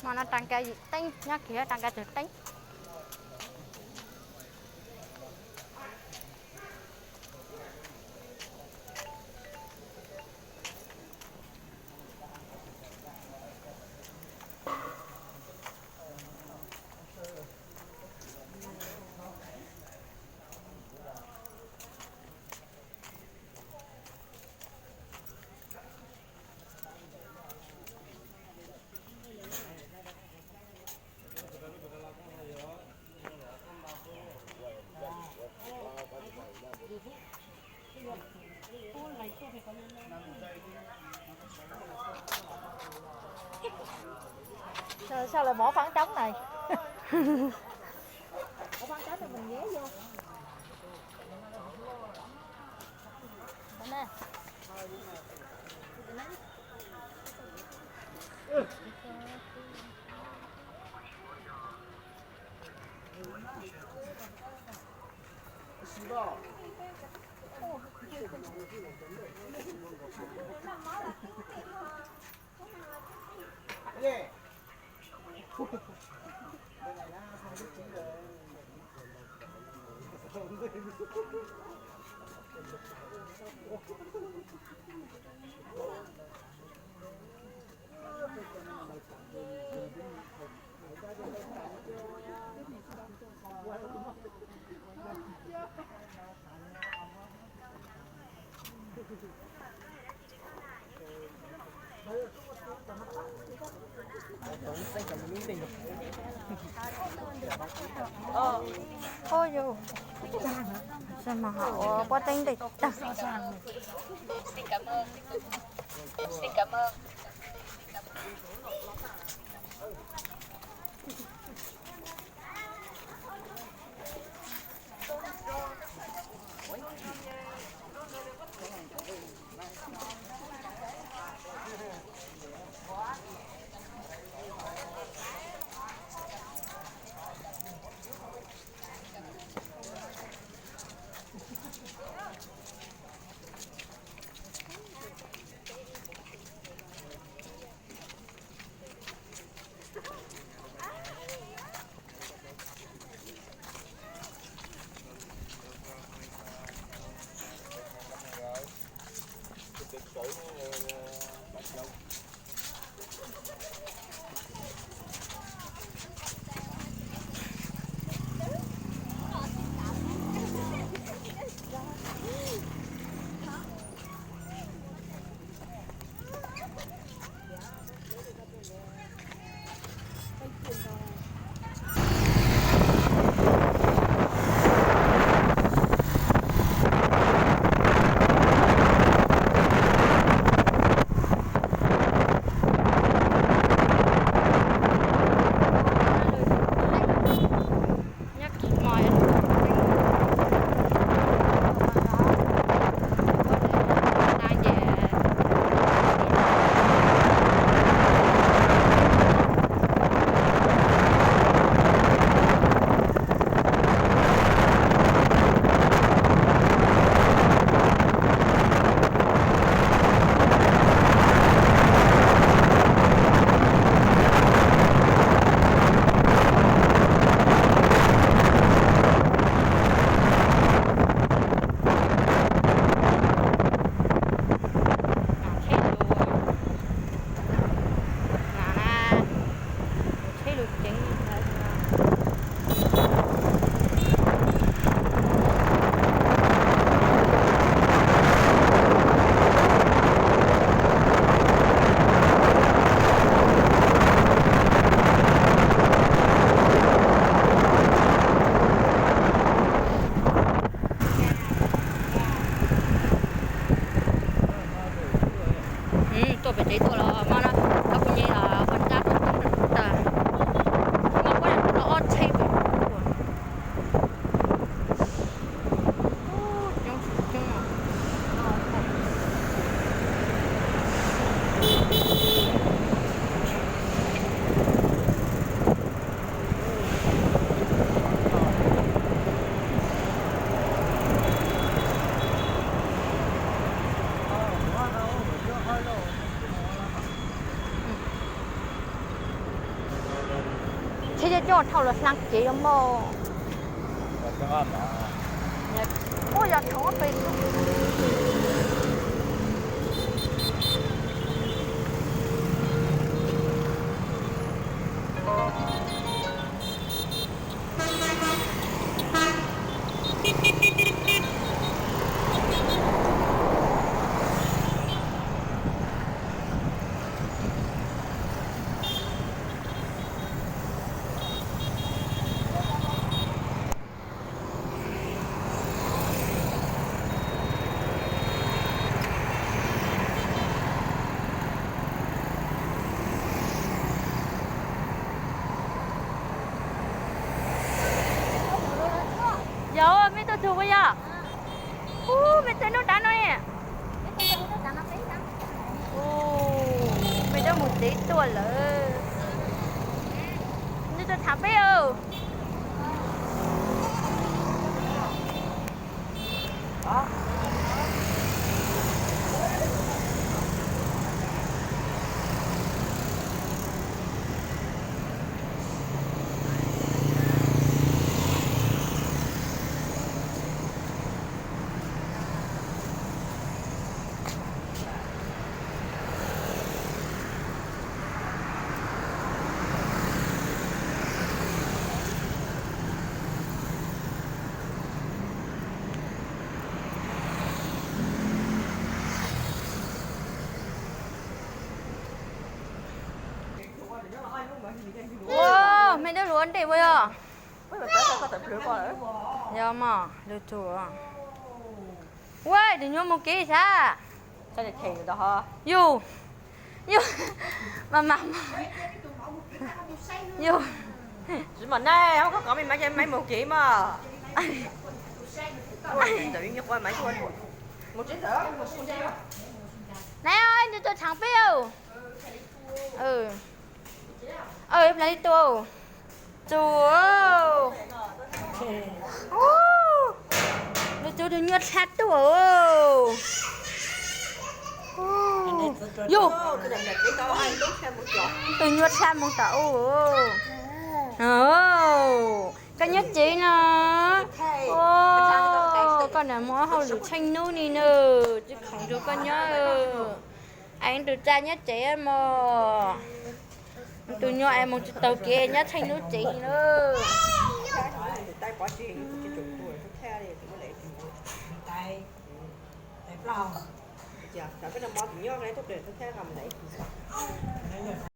Hmo no rau nkaus yim teeb, nyob kiag rau nkaus tsawg teeb. Sao, sao lại bỏ khoảng trống này? Bỏ khoảng trống này mình nhét vô. Nè. Oj yus, mas ho ua pob teb ntev tag. Tuaj pem tsev tuaj los mas no, ob kuv nyuam qhuav ntab tas, mas kuv los ob tsheb pem tuaj. Coob tsis coob os. Thiab coj coj dhau los hla kev los mog. Ua yog thaum pem. Yog mej tuaj tug ua yog? Ub, mej txawj nub dav no. Mej twb mus tsev tuaj lawm. Nws tuaj tham peb os. Ua, mej dawb luag ua ntej ua yog? Yog mas lug tug. Ua, tus nyuam mus kev sab. Yus, yus, mas mas, yus, tsis mas na, koj kov mej mas ces maiv mus kev mas. Ntawm nws quaj mas. Nai, nws tuaj tshav peb. Nws tuaj, nws tuaj, tus nyuam dlha tuaj. Yus, tus nyuam dlha moog tom u. Koj nyob tsev no. Koj nam mus hauj lwm tsheej nub ni na, tsis khoom rua koj nyob. Es tus tsa nyob tsev mog. Tus nyuam es mus tsis taug kev nyob tsheej nub tsev li na.